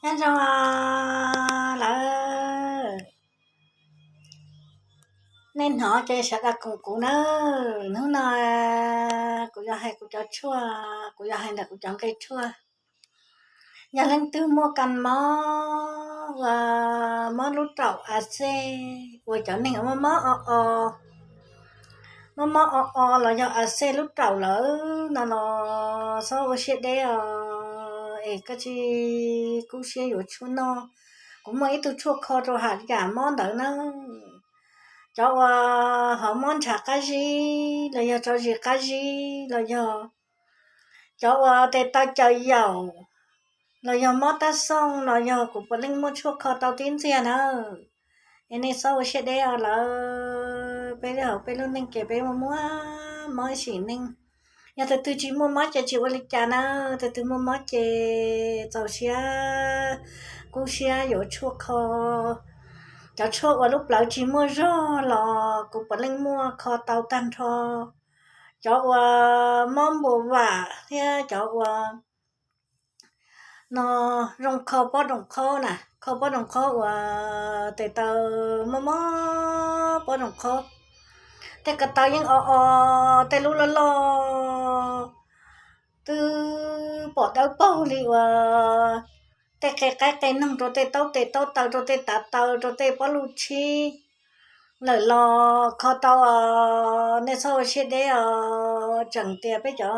Nyob zoo lawm, nej hnov ces sawv daws koom kuv nawb. Hnub no kuv yuav hais kuv cov tshuaj, kuv yuav hais ntawm kuv cov nqe tshuaj. Yog leej twg muaj kas mob uas mob lub raum a xej, uas cov neeg mob mob o o, mob mob o o los yog a xej lub raum lawm no los txhob ua siab deb os, es koj tsis kub siab yuav tshuaj noj. Kuv muaj ib tug tshuaj kho rau hauv yam mob ntawd na. Cov uas ho mob ntshav qab zib los yog tso zis qab zib los yog cov uas tes taw caws yaum los yog mob tab xoo los yog kuv puav leej muaj tshuaj kho tau tib ntxiag nawb. Es nej txhob ua siab deb os lawm, peb hauv peb lub neej ces peb muaj muaj mob ib sim neej. Yog tus twg tsis muaj mob ces tsis ua li cas na, tus twg muaj mob ces txaus siab kub siab yuav tshuaj kho. Cov tshuaj uas lub plawv tsis muaj zog los kuv puav leej muaj kho tau tag nrho. Cov uas mob npua vam thiab cov uas no zoo kho pob room qhob na, kho pob room qhob uas tes taw mob mob pob room qhob, tej ko taw yeej o o, tej lub loj loj twb pom dawb paug li uas tej qe qaib qe noog rau tej taub tes taub taw rau tej tav taw rau tej pob luj tshib lawm los kho tau os, nej txhob ua siab deb os. Tseem tias peb cov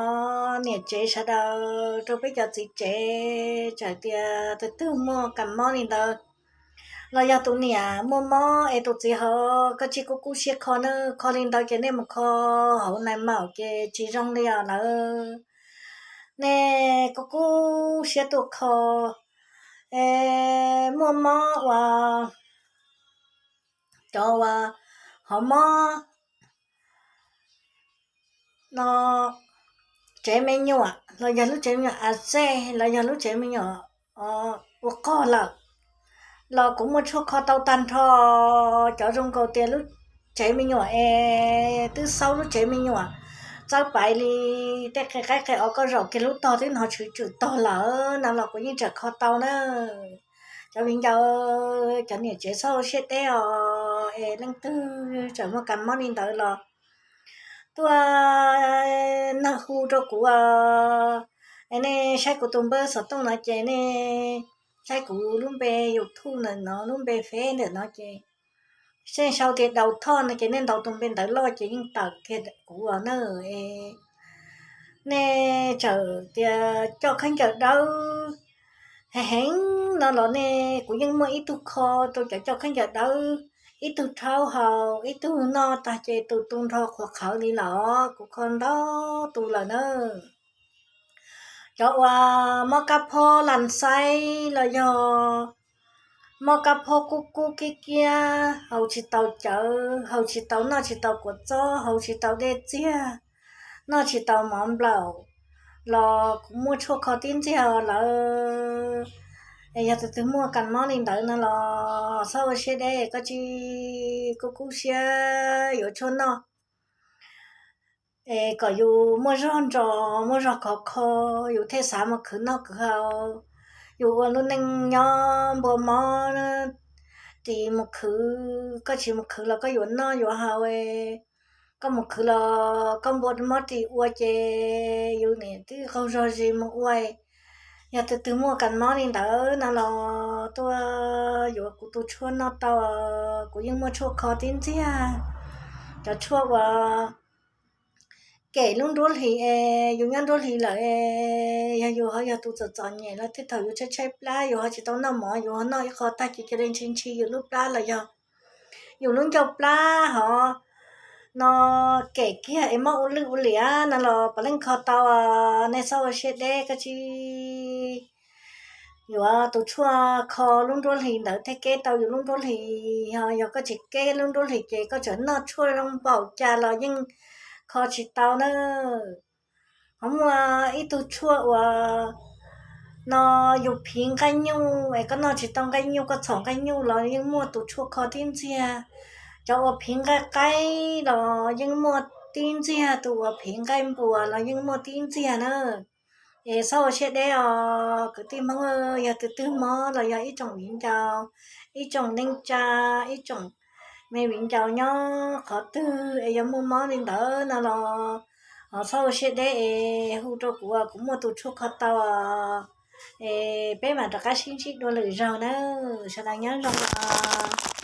niam tsev sawv daws rau peb cov txiv tsev, tseem tias tus twg muaj kas mob li ntawd los yog tus niam muaj mob es tus txiv ho koj tsis kub kub siab kho na, kho li ntawd ces nej mus kho hauv nais maum ces tsis zoo li os lawm. Nej kub kub siab tuaj kho, es muaj mob uas cov uas ho mob no tsev me nyuam los yog lub tsev me nyuam a xej los yog lub tsev me nyuam ua qog lawm los kuv muaj tshuaj kho tau tag nrho. Cov zoo nkaus tias lub tsev me nyuam es twb xaub lub tsev me nyuam txawb paiv li, tej qe qaib qe o koj zaum kiag lub tog twb hnov tshwm tshwm tog lawm no los kuv yeej tseem kho tau na. Cov viv ncaus cov niam tsev txhob ua siab deb os, es leej twg tseem muaj kas mob li ntawd los tuaj nug hu rau kuv. Es nej saib kuv tus npawb xov tooj no ces nej saib kuv lub npe YouTube ntawm no, lub npe Face ntawm no ces seb sau tias Daus Thoj no ces nej ntaus tus npe ntawd loj ces yeej tawm kiag kuv os na. Nej txawm tias coj khaub ncaws dawb heev heev no los nej, kuv yeej muaj ib tug kho rau cov coj khaub ncaws dawb, ib tug rhaub haus, ib tug noj tag ces tus tu nrho qhuav qhawv li los kuv kho ntau tus lawm na. Cov uas mob kab phob las xaib los yog mob kab phob kub kub kiab kiab, haus tsis tau cawv, haus tsis tau, noj tsis tau kua txob, haus tsis tau dej txiag, noj tsis tau mov nplaum los kuv muaj tshuaj kho tib ntxiag lawm. Es yog tus twg muaj kas mob li ntawd no los txhob ua siab deb, koj tsis kub kub siab yuav tshuaj noj. Es kom yus muaj zog ntsos muaj zog khov kho, yus thiaj xav mus khwv noj khwv haus. Yus ua lub neej nyob npua mob ris mus khwv, koj tsis mus khwv los koj yuav noj yuav haus. Koj mus khwv los koj npua mob ris ua ces yus niam twb qaug zog zis mus ua. Yog tus twg muaj kas mob li ntawd no los tuaj yuav kuv tus tshuaj noj tau, kuv yeej muaj tshuaj kho tib ntxiag. Cov tshuaj uas kem lub nruab hlis es yus nyob nruab hlis lawm es yog yus ho yog tus txom txom nyem los tej thaum yus tshaib tshaib plab yus ho tsis tau noj mov, yus ho noj ib qho tag ces cia li ntshis ntshis yus lub plab los yog yus lub ncauj plab hov no kem kiag es mob ua lwj ua liam no los puav leej kho tau. Nej txhob ua siab deb, koj tsis yuav tus tshuaj kho lub nruab hlis ntawd thiaj keb tau yus lub nruab hlis. Yog koj tsis keb lub nruab hlis ces koj tseem noj tshuaj zoo npaum cas los yeej kho tsis tau na. Ho muaj ib tug tshuaj uas no yus phiv nqaij nyuj es koj noj tsis tau nqaij nyuj, koj txhom nqaij nyuj los yeej muaj tus tshuaj kho tib ntxiag. Cov uas phiv nqaij qaib los yeej muaj tib ntxiag, tus uas phiv nqaij npuas los yeej muaj tib ntxiag na. Es txhob ua siab deb os kwv tij Hmoob, yog tus twg mob los yog ib tsoom viv ncaus, ib tsoom neej tsa, ib tsoom me viv ncaus nyob qhov twg es yog muaj mob li ntawd no los txhob ua siab deb es hu rau kuv, kuv muaj tus tshuaj kho tau. Es peb mam rov qab sib ntsib dua lwm zaug nawb, sawv daws nyob zoo os.